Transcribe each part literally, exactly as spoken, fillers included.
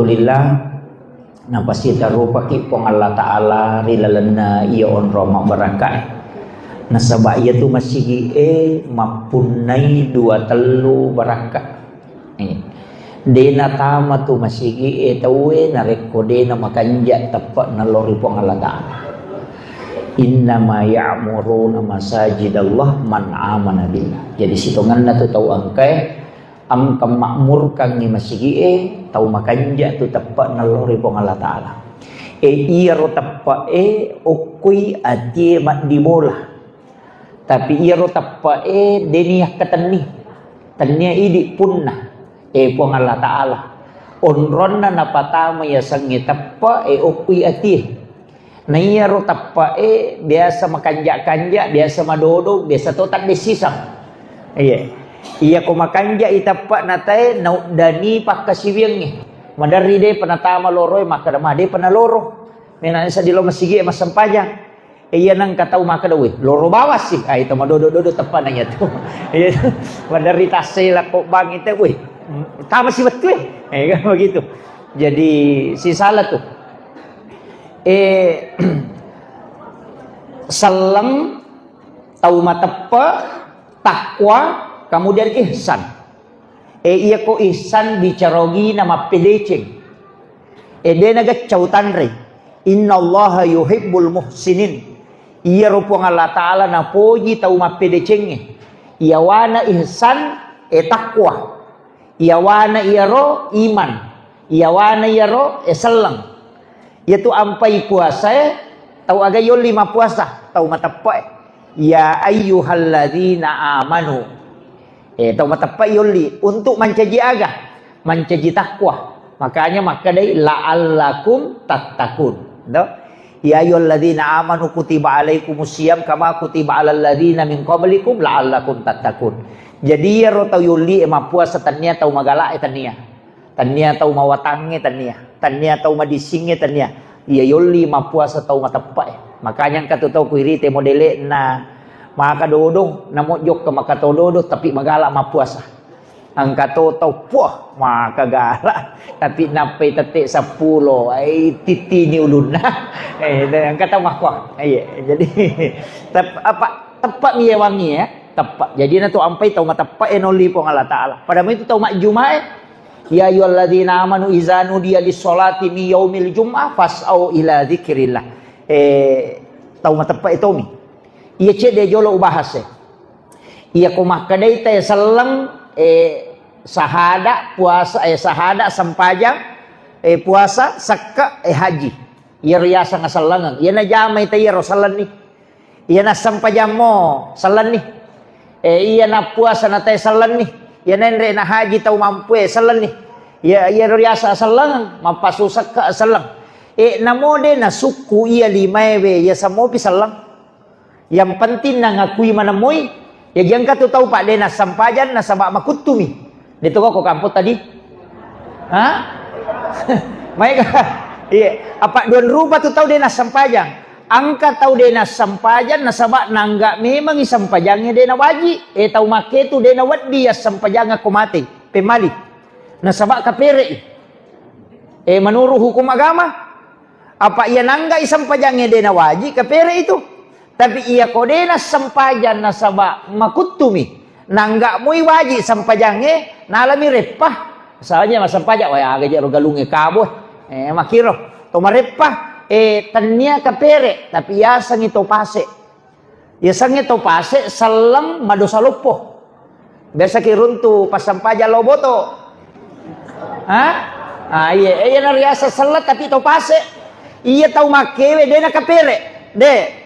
Alhamdulillah, napasitarupaki Puang Allah Ta'ala ri lalenna iya onrong mabbarakka. Nasaba iyatu masigi'e mappunnai dua tellu barakka. Eh, de natama tu masigi'e tauwe narekko de namakanja teppe'na lao ri Puang Allah Ta'ala. Innama ya'muruna masajidallah man amana billah. Jadi sitongenna tu tau engkae engka makmurkangngi masigi'e, tau makanja tu teppe'na lao ri Puang Allah Ta'ala. E, iyaro teppe'e okkoi atie maddibola. Tapi iyaro teppe'e de niyakkatenni. Tennia idi punna. E Puang Allah Ta'ala. Onronna napatama yasengnge teppe'e okkoi atie. Na iyaro teppe'e biasa makanja-kanja, biasa madodo, biasa to tadde sisang. Iya. Iya ko makanja i teppe'na tae, nauddani pakkasiwiangnge. Maderri de penatama loroe, makkeda ma de pena loro. Mena seddi lo masigi e massempajang. E, iya nengka tau makkeda, "Weh, loro bawang sih." Ah, itu madodo-dodo teppe'na iya tu. Iya. Maderri tassela ko bang itu, "Weh, tama si wettu e." Eh, kan begitu. Jadi, sisala tu. Eh, selleng, tau mateppe, takwa, kemudian ihsan. Eh, iya ko ihsan bicara ogina mappedeceng. Eh, de nagacca utanre. Innallaha yuhibbul muhsinin. Iyaro Puang Allah Ta'ala napoji tau mappedecengnge. Iyawana ihsan, eh, takwa. Iyawana iyaro iman. Iyawana iyaro, eh, selleng. Iyatu ampai puasae, tau aga yolli mappuasa, tau mateppe'e. Ya ayyuhalladzina amanu. Eh, tau mateppe'e yolli untuk mancaji aga? Mancaji takwa. Makanya makkedai la'allakum tattaqun. To? Ya ayyuhalladzina amanu kutiba alaikumus siyam kama kutiba alal ladzina min qablikum la'allakum tattaqun. Jadi iyaro tau yolli e mappuasa tennia tau magala e tennia. Tennia tau mawatangnge tennia. Tennia tau madissingnge tennia. Iya yolli mappuasa tau mateppe'e. Makanya engka tu tau kuirite modele'na maka dodong, namo jokka maka to dodong tapi magala mappuasa. Engka to tau, puah, maka gala. Tapi nappai tette seppulo, ai titini ulunna. Eh, engka tau makkuah. Iya, jadi tep-, apa, teppa'mi yawangi ya, teppa. Jadi na tu ampai tau mateppa e nolli Puang Allah Ta'ala. Pada itu tau majjuma e. Ya ayyuhalladzina amanu iza nudiya lis-sholati min yaumil jum'ah fas'au ila dzikrillah. Eh, tau mateppa e tomi. Iya cedde jolo ubahas e. Iya ko makkedai tae selleng, eh, sahada, puasa, eh, sahada, sempajang, eh, puasa, sekke, eh, haji. Iyaro yaseng asellengeng. Iya najamai tae iyaro sellenni. Iya nassempajammo sellenni. Eh, iya nappuasa natae sellenni. Iya naenre nahaji tau mampue sellenni. Iya, iyaro riaseng asellengeng, mappasu sekke aselleng. Eh, namo de nasukku iya limaewe, iya semmopi selleng. Yang penting nangakui manemmoi, ya giangka tu tau pak de nassempajang nasaba makuttumi. De tu koko kampung tadi? Ha? Maega? Iya, apa dua rupa tu tau de nassempajang. Angka tau de nassempajang nasaba nangga memang i sempajangnge de nawaji. Eh, tau makke tu de naweddi ya sempajang ko mate. Pemali. Nasaba kapere i. Eh, menurut hukum agama, apa iya nangga i sempajangnge de nawaji, kapere itu. Tapi iya ko de nassempajang nasaba makuttumi, nangga mui waji sempajangnge, nalami reppa. Misalnya massempajang, wah, aga jero galungnge kabo, eh, makiro. To mareppa, eh, tennia kapere, tapi yasengi to pase. Yasengnge to pase selleng madosa loppo. Biasa ki runtu passempajang lao boto. Ha? Ah, iya, eh, iya nariaseng selleng tapi to pase. Iya tau makkewe de nakapere. De.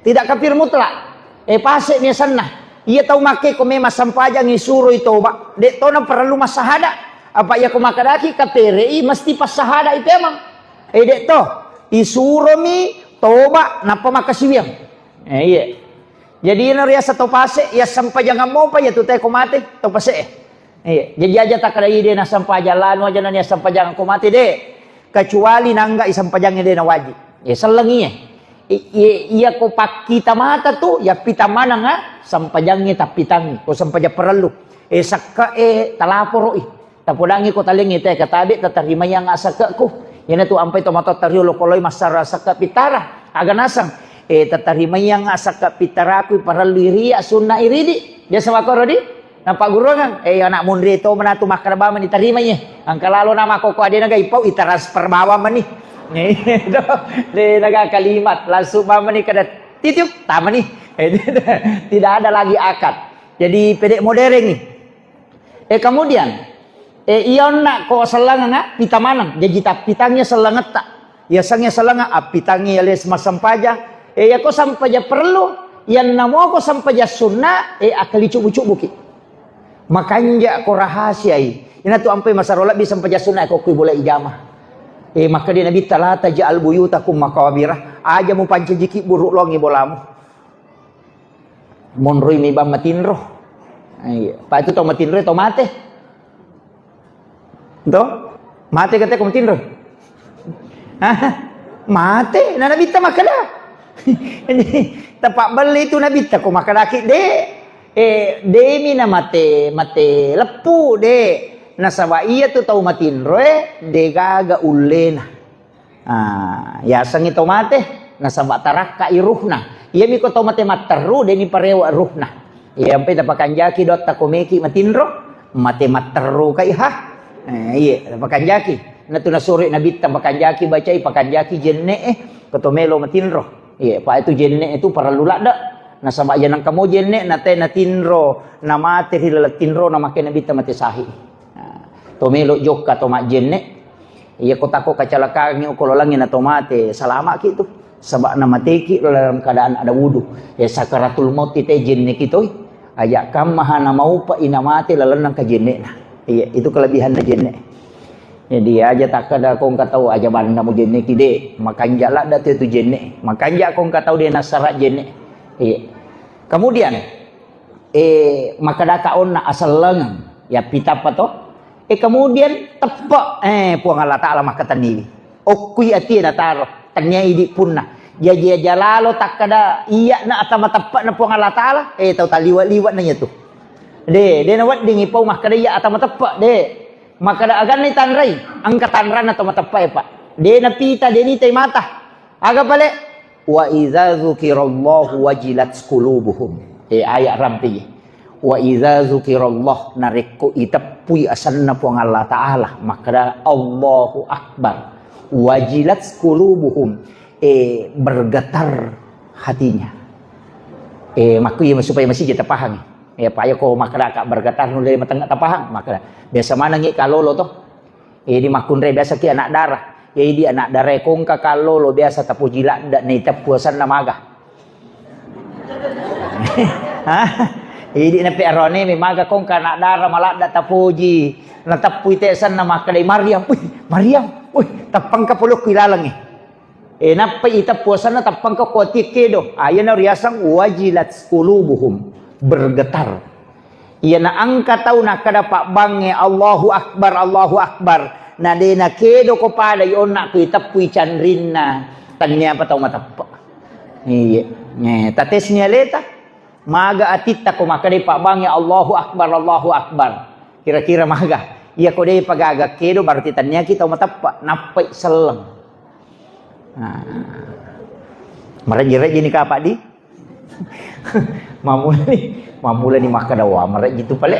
Tidak kafir mutlak. Eh, pase ni asenna. Iya tau makke ko memang sempajangi suroi toba. De to na perlu massahada. Apa iya ko makkedaki kapere i mesti passahada i pemang. Eh, de to. Isuromi toba nappa makkasiwiang. Eh, iya. Jadi iyana riaseng to pase, iya sempajangan mopa iya tu te ko mate, to pase. Iya. Jadi aja takkeda iya de nassempajang lanu aja nani assempajang ko mate de. Kecuali nangga i sempajangnge de nawaji. Iya sellengi iya. I-, iya, iya ko pakkita mata tu, iya pita maneng ah, sempajangnge tappitangi. Ko sempajang perlu. Eh, sakka e talaporo i. Tapodangngi ko talengngi te katabe tatarimaiang asakke'ku. Iyanatu ampai tomatoatta riolo koloi massara sakke pittara. Aga naseng, eh, tatarimaiang asakke pittaraku parellu iria sunna iridi. Biasa makkoro di? Napaggurungang, eh, anak munri to manatu makkeda bawang mani tarimai, eh. Engka lalo nama koko adena gai pau itransfer bawang mani. Eh, to, de naga kalimat, langsung bawang mani kada titiup, tamani. Eh, tidak ada lagi akad. Jadi pede modern nih. Eh, kemudian, eh, iya onna ko sellengeng, ah, pita maneng. Jaji tappitangngi sellengetta. Iya sengnge sellenga, appitangngi ale massempajang. Eh, iya ko sempajang perlu, iya namo ko sempajang sunna, eh, akkali cubu-cubuki. Makanja ko rahasiai. Ina tu ampai masaro lebbi sempajang sunna ko kui bola ijama. Eh, maka dia Nabi tala taj'al buyutakum maqabira. Aja mu pancajiki buru longi bolamu. Monroi mi bang matinro. Iya. Pa itu tau matinro, tau mate. To? Mate kata ko matinro. Hah? Mate, na nabitta makkeda. Jadi, tepak beli itu nabitta ko makkeda ki de. Eh, demi na mate, mate leppu de. Nasaba iya tu tau matinro, eh, de gaga ullena. Ah, yasengngi to mate, nasaba tarakkai ruhna. Iyami ko to mate matterru, deni parewa ruhna. Iya, ampai tapakanjaki dotta ko meki matinro, mate matterru kai ha. Eh, iya, tapakanjaki. Natu nasuri nabitta pakanjaki bacai, pakanjaki jenne, eh, ko to melo matinro. Iya, pa itu jenne itu parellu ladde. Nasaba iya nangka mo jenne, nate natinro, namate ri laleng tinro, namake nabitta mate sahi. Nah, to melo jokka to majjenne. Iya ko tako kacalakangi okololangi na to mate, salamaki tu. Saba na mateki dalam keadaan ada wudu. Ya sakaratul maut ite jenne kitoi. Aja kammaha na maupa ina mate lalenna kajennena. Iya, itu kelebihan na jenne. Jadi aja takkada kongka tau aja banna mu jenne ki de. Makanja ladda tu, tu jenne. Makanja kongka tau de nasara jenne. Iya. Kemudian eh, makkedaka onna asellengeng, ya pitappa to. Eh, kemudian teppe, eh, Puang Allah Ta'ala makkatenniwi. Okkui atie nataro, tennia idi punna. Jaji aja lalo takkada iya na ata mateppe na Puang Allah Ta'ala, eh, tau taliwa-liwa na iya tu. De, de na weddingi pau makkeda iya ata mateppe, de. Makkeda aganna tanrai, engka tanrana to mateppe, Pak. De na pita, de ni tai mata. Aga pale? Wa idza dzukirallahu wajilat qulubuhum. Eh, ayat rampe. Wa idza dzukirallah, narekko iteppui asenna Puang Allah Ta'ala, makkeda Allahu Akbar. Wajilat qulubuhum. Eh, bergetar hatinya. Eh, makku iya supaya masih kita pahami. Ya, paya ko makkeda ka bergetar nulle matengah tapahang, makkeda. Biasa manengi kalolo to. Jadi makkunrai biasa ki anak dara. Jadi anak dara kongka kallolo biasa tapoji ladda na iteppu asenna maga. Hah? Jadi na pe arone mi maga kongka anak dara maladda tapoji. Na teppu ite asenna makkedai Maryam. Wih, Maryam. Wih, teppangka polokku ilalengi. Eh, nappai iteppu asenna teppangka ko atie kedo. Ah, iyana riaseng wajilat qulubuhum, bergetar. Iyana engka tau nakkeda pabbangnge, "Allahu Akbar, Allahu Akbar." Na de nakedo ko pada i onna ko iteppui canrinna, tennia pa tau mateppe. Iya. Eh, tatesni aleta. Maga atitta ko makkedai pabbangnge, "Allahu Akbar, Allahu Akbar." Kira-kira maga. Iya ko de pagaga kedo berarti tenniaki tau mateppe. Nappai selleng. Nah. Marejji-rejji ni kapa di? Mamulani, mamulani makkeda wa marejji tu pale.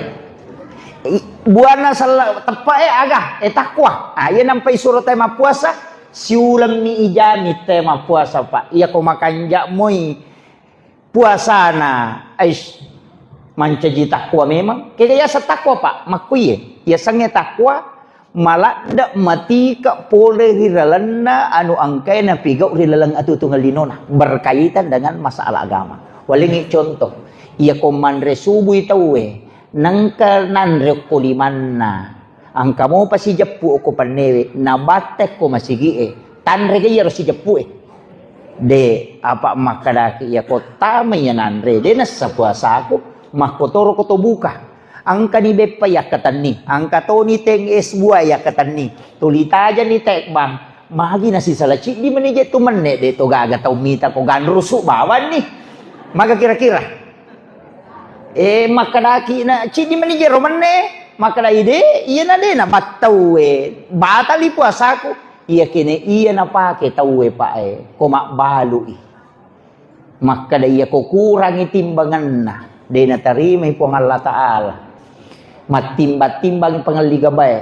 I-, buana sella teppe e aga, e takwa. Ah, iya nampai suro te mappuasa, siulemmi ijami te mappuasa, Pak. Iya ko makanja moi puasana, aish, mancaji takwa memang. Kega yaseng takwa, Pak? Makkuiye. Yasengnge takwa, maladde matike pole ri lalenna anu engkae napigau ri laleng atuotuongeng linona berkaitan dengan masalah agama. Walengngi contoh, iya ko manre subui tauwe, nengka nanre okko limanna, engka mopa sijeppu okko pennewe, nabatte ko masigie, tanrega iyaro sijeppu e. De, apa makkedaki iya ko tama iya nanre, de nessa puasaku, makkotoro ko to buka. Engkani beppa yakkatenni, engka toni teng es buah yakkatenni, tuli tajani tekbang, magi nasisala ciddi meni je tu menne, de to gaga tau mita ko ganrusu bawanni. Maka kira-kira. Eh, makkedaki na ciddi meni je ro menne. Makkeda ide, iyana de nabattauwe, batali puasaku. Iya kene iya napake tauwe, Pak, e, ko mabbalui. Makkeda iya ko kurangi timbangenna, de natarimai Puang Allah Ta'ala. Mattimbang-timbangi pangelli gabae.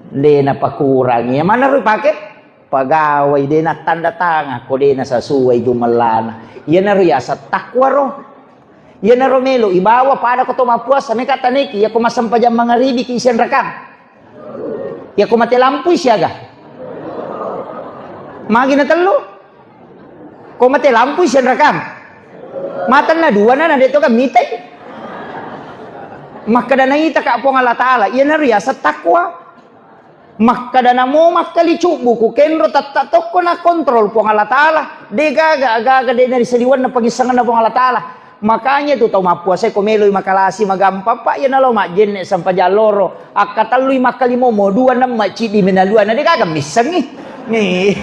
De napakurangi. Iya manaro ipake? Pagawai de nattanda tangan, ko de nasasuai jumellana. Iyanaro yaseng takwa ro. Iyanaro melo ibawa pada ko to mappuasa, meka taneki, iya ko massempajang mangaribi ki sianrakang. Iya ko mate lampui siaga. Magi na tellu? Ko mate lampui sianrakang. Matanna dua na, na de to kan mitai. Makkeda naita ka Puang Allah Ta'ala, iyanaro yaseng takwa. Makkeda namo makkali cubbu ku kenro tatta tokko na kontrol Puang Allah Ta'ala. De gaga, gaga de na ri saliwenna pangissengenna Puang Allah Ta'ala. Makanya tu tau mappuasa ko meloi makalasi magampang, Pak, iya nalo majjenne sampajang loro. Akkatellui makkalimomo dua nemma ciddi menalua. Na de gaga missengi. Ni.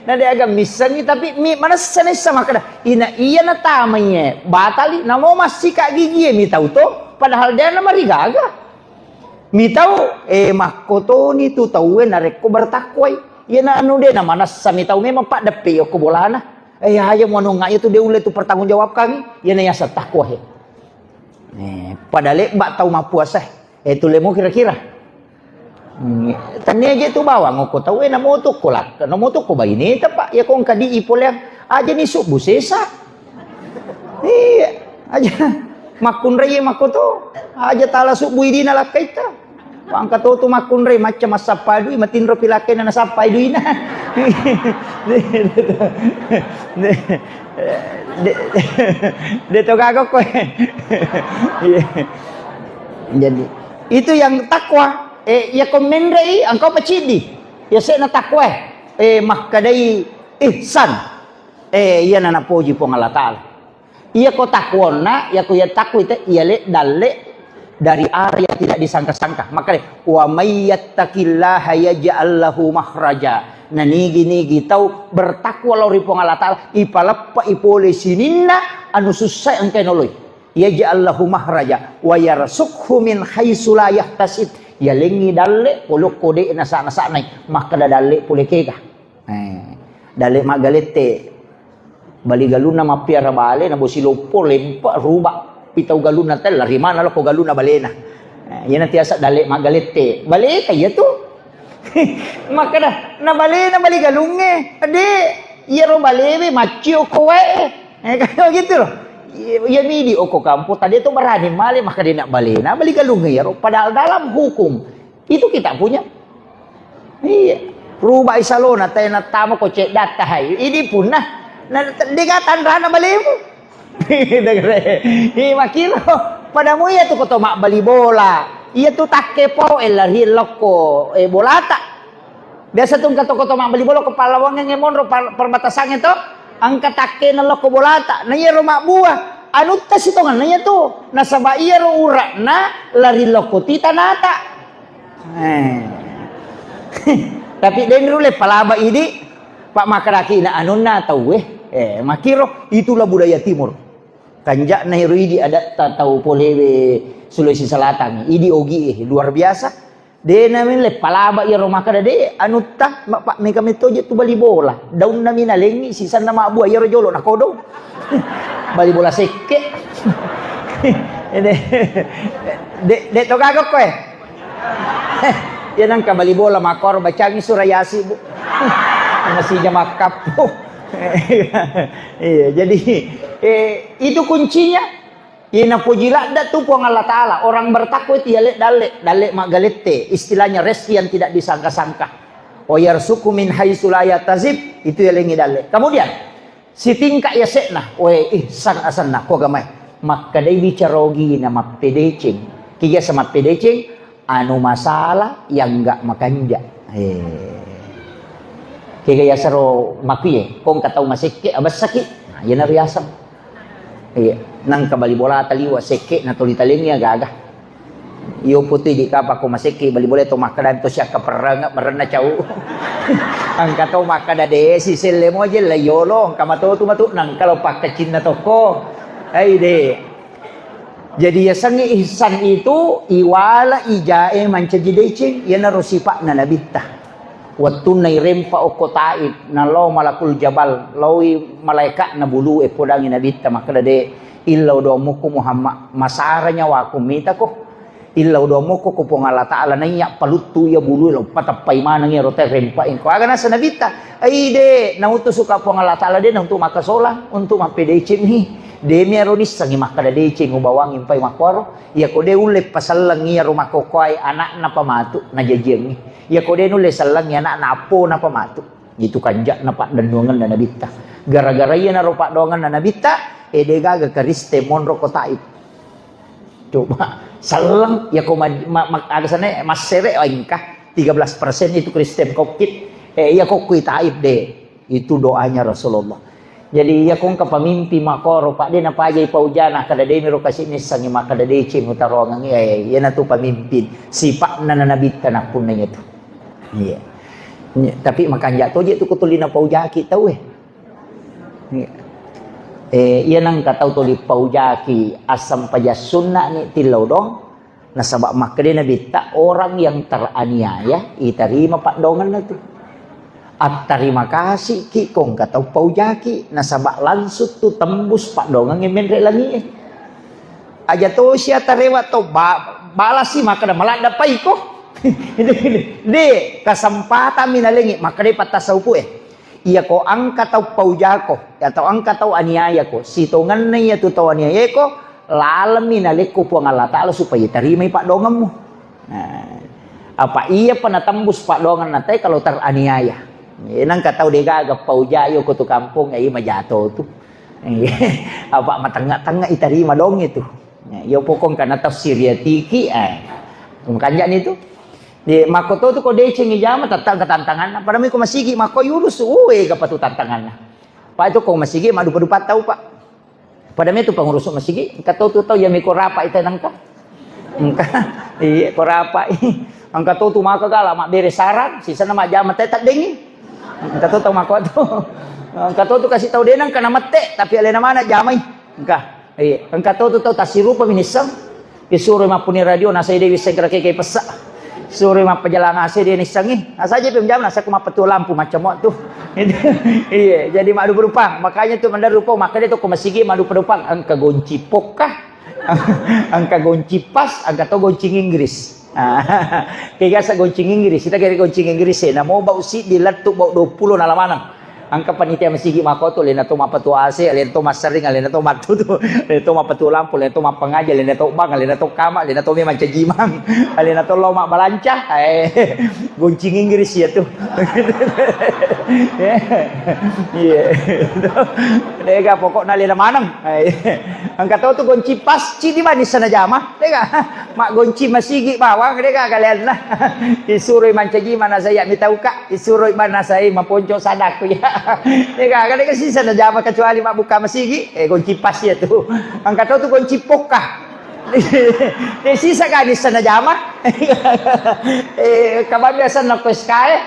Na de gaga missengi, tapi mi manessa nessa makkeda. Ina iya natamai e. Batali, namo massika gigie mi tau to. Padahal de na marigaga. Mitau, eh, makkotoni tu tauwe narekko bertakwai. Iyana anu de namanessa mitau memang paddeppe okko bolana. Eh, aja muanunga itu de ulle tu pertanggungjawabkan. Iyana yaseng takwa he. Eh, pada lebba tau mappuasa. Eh, tu lemo kira-kira. Hmm, tania je tu bawang okko tauwe namoto ko lakka, namoto ko baineta, Pak. Ya ko engka di ipoleang aja ni subbu sesa. Iya, aja makkunrai makkoto. Aja tala subbu idina lakkaitta. Pangka to tu makkunrai macca massappa dui, matinro pi lakkaina nasappai duina. De, de, de to gaga koe. Iya. Jadi, itu yang takwa. Eh, ya ko menrei engkau pacidi. Ya sena takwa. Eh, makkedai ihsan. Eh, iyana napoji Puang Allah Ta'ala. Iya ko takwonna, iya ko iya takwa te, iya le dalle dari arah yang tidak disangka-sangka. Makanya, "Wa may yattaqillaha yaj'al lahu makhraja." Nah, nigi-nigi tau bertakwa lao ri Puang Allah Ta'ala, ipaleppa ipole sininna anu sussa engkai noloi. "Yaj'al lahu makhraja wa yarzuqhu min haitsu la yahtasib." Yalengi dalle polokko de nasa-nasaknai, makkeda dalle pole kega. Eh, dalle maggalette. Bali galunna mappiara bale, na bosi loppo, lempe, ruba. Pitau galunna te, lari mana lo ko galunna balena. Eh, iyana tiasa dalle maggalette. Baleta iya tu. Makkeda, na balena bali galungnge. De, iyaro balewe maccio ko wae. Eh, kayak gitu loh. Iya, iya midi oko kampo, tadi tu berani male, maka dia nak balena, bali galungnge iyaro. Padahal dalam hukum, itu kita punya. Iya. Rubai salona, tena tama ko ceddatta hai. Idi punna. Na, dega tanrana balemu. Degre. Iya, makilo. Padamu iya tu koto mabbali bola. Iya tu takke po, eh, lari lokko, eh, bolata. Biasa tu engka to koto mabbali bola ko Pallawangnge monro par-, perbatasangnge to. Engka takkena lokko bolata. Na iyaro mabbua. Anutta sitongenna iya tu. Nasaba iyaro ura'na lari lokko ti tanata. Eh. Tapi de nulle palaba idi, Pak, makkedaki na anunna tauwe. Eh, makiro, itulah budaya timur. Kanja'na ero idi adatta tau polewe Sulawesi Selatan. Idi ogi e, luar biasa. De na mille palaba iyaro makkeda de anutta, ma-, Pak, mega metto je tu bali bola. Daunna mi nalengi, sisanna mabbua iyaro jolo nakodong. Bali bola sekke. De, de, de to gaga koe. Eh, ya nangka bali bola makor bacangi surah Yasin, Bu. Masih jam makkappo. Iya, jadi, eh, itu kuncinya. Iya napoji ladda tu Puang Allah Ta'ala. Orang bertakwa itu ya le dalle, dalle maggalette. Istilahnya rezeki yang tidak disangka-sangka. Wa yarzuqhu min haitsu la yahtasib, itu ya lengi dalle. Kemudian, sitingka yase'na, we, ihsan asenna, ko agamae. Makkedai bicara ogina mappedeceng. Ki biasa mappedeceng, anu masalah yang enggak makanja. Eh. Kega yasero makuye, ko engka tau masekke, abessaki. Nah, iyana riaseng. Iya, nangka bali bola taliwa sekke na toli talengi agaga. Iyo putu idi kapang ko masekke bali bola to makkeda to siakka perreng, merenna cau. Engka to makkeda de si selle moje la yolo, engka matotu matu nangka lo pakkecinna tokko. Ai de. Jadi, yasengnge ihsan itu iwala ijae mancaji deceng, iyanaro sipa'na Nabitta. Wettunna irempa okko Taif, nalao Malakul Jabal, laoi malaeka'na bulu e podangi Nabitta, makkeda, "De, illau doang mukku Muhammad, masara nyawaku mitako. Illau doang mukku ko Puang Allah Ta'ala, naiya paluttu iya bulu e, lo pateppai maneng iyaro tae rempa engko." Aga nasa Nabitta, "Ai, de, nautusuka Puang Allah Ta'ala, de, na untuk makkasolang, untuk mappedeceng mi. De, mi aro nissengi makkeda deceng ubawangi mpai makkuaro." Iyako de ulle paselleng iyaro makkokkoe ana'na pamatu najajiangngi. Iyako de nulle sellengngi ana'na appona pamatu. Itu kanja'na paddennuangenna Nabitta. Gara-gara iyanaro paddoangenna Nabitta, e de gaga Kristen monro ko Taif. Coba, selleng, iyako ma-, ma-, ma-, aga sana, massere, oh, engka tiga belas persen itu Kristen kokkit. E, iya kokkui Taif de. Itu doanya Rasulullah. Jadi, iya ko engka pamimpi makkoro, Pak, de napajai paujana, kada de miro kasi nissengi makkada deceng utaroangengngi, eh, iyanatu pamimpin. Sipa'na na Nabitta nappunna iyatu. Iya. Iya, tapi makanja toje tu ko tuli napaujaki tau, eh. Iya. Eh, iya nangka tau tuli paujaki asam paja sunna ni tillau dong. Nasaba makkeda Nabitta, orang yang teraniaya itarima paddoangenna tu. Attarima kasiki ko engka tau paujaki, nasaba langsung tu tembus paddoangengnge menre langie. Aja tosi atarewa to ba-, balasi makkeda maladda paiko. De, kesempatan mi nalengi makkeda pattasa upu e. Iyako engka tau paujako, atau engka tau aniayako, sitongenna iyatu tau aniayaeko, lalemmi nalekko Puang Allah Ta'ala supaya tarimai paddoangemmu. Nah, apa iyapa natembus paddoangenna tae kalau teraniaya. Eh, nangka tau degaga paujayo ko tu kampong, eh, majato tu. Eh, apa matengnga-tengnga itarima dong itu. Ya, iya pokong kana tafsir ya tiki, eh. Makanja ni tu. Di, makko to tu ko deceng ijama, tentang ketantanganna. Pada mi ko masigi, makko yurus, uwe, gapa tu tantanganna. Pak itu ko masigi, madupa-dupa tau, Pak. Pada mi tu pengurus masigi, engka to tu tau, ya mi ko rapa ita nangka. Engka, iya, ko rapa. Engka to tu maka gala, mak bere sarang, sisana mak jama teh tak dengin. Engka to tau makko tu. Engka to tu kasih tau denang, kana mette, tapi alena mana jamai. Engka. Iya, engka to tu tau tasirupa minisseng. Isuro mappuni radio, nasai dewi segera keke pessa. Suro mappajalang ase dia nissengi. Nasaja pe menjawab, nasa ku mappetu lampu macam tu. Iya, jadi madu berupang. Makanya tu mendar rupa, makanya tu ke masigi madu berupang. Engka gonci pokka. Engka gonci pas, engka to gonci Inggris. Ah, kegasa goncing Inggris, kita kira goncing Inggris, eh, namo bau siddi lettu bau dua puluh nala maneng. Engka panitia masigi makkotu, lena to mappatu ase, lena to massering, lena to mattutu, lena to mappatu lampu, lena to mappangaja, lena to bang, lena to kama, lena to memang cajimang, lena to lo mabbalanca, eh, goncing Inggris ya tu. Iya. Dega pokokna lena maneng. Eh, engka to tu gonci pas, cidi manis sana jama. Dega. Maggonci masigi bawang, dega galeanna. Isuroi mancaji mana saya mitauka, isuroi mana saya maponco sadaku ya. Dega, dega sisa najama kecuali mabbuka masigi, eh, gonci pas ya tu. Engka to tu gonci pokka. Eh, sisa gani sana jama. Eh, kabang biasa nako S K E.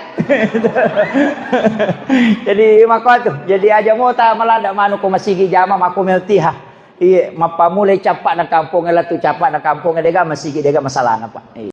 Jadi mako tu. Jadi aja mota malada manu ko masigi jama mako meltiha. Iya, mappamulai cappa'na kampongnge, lettu cappa'na kampongnge, dega masigi, dega masalahna, Pak. Iya.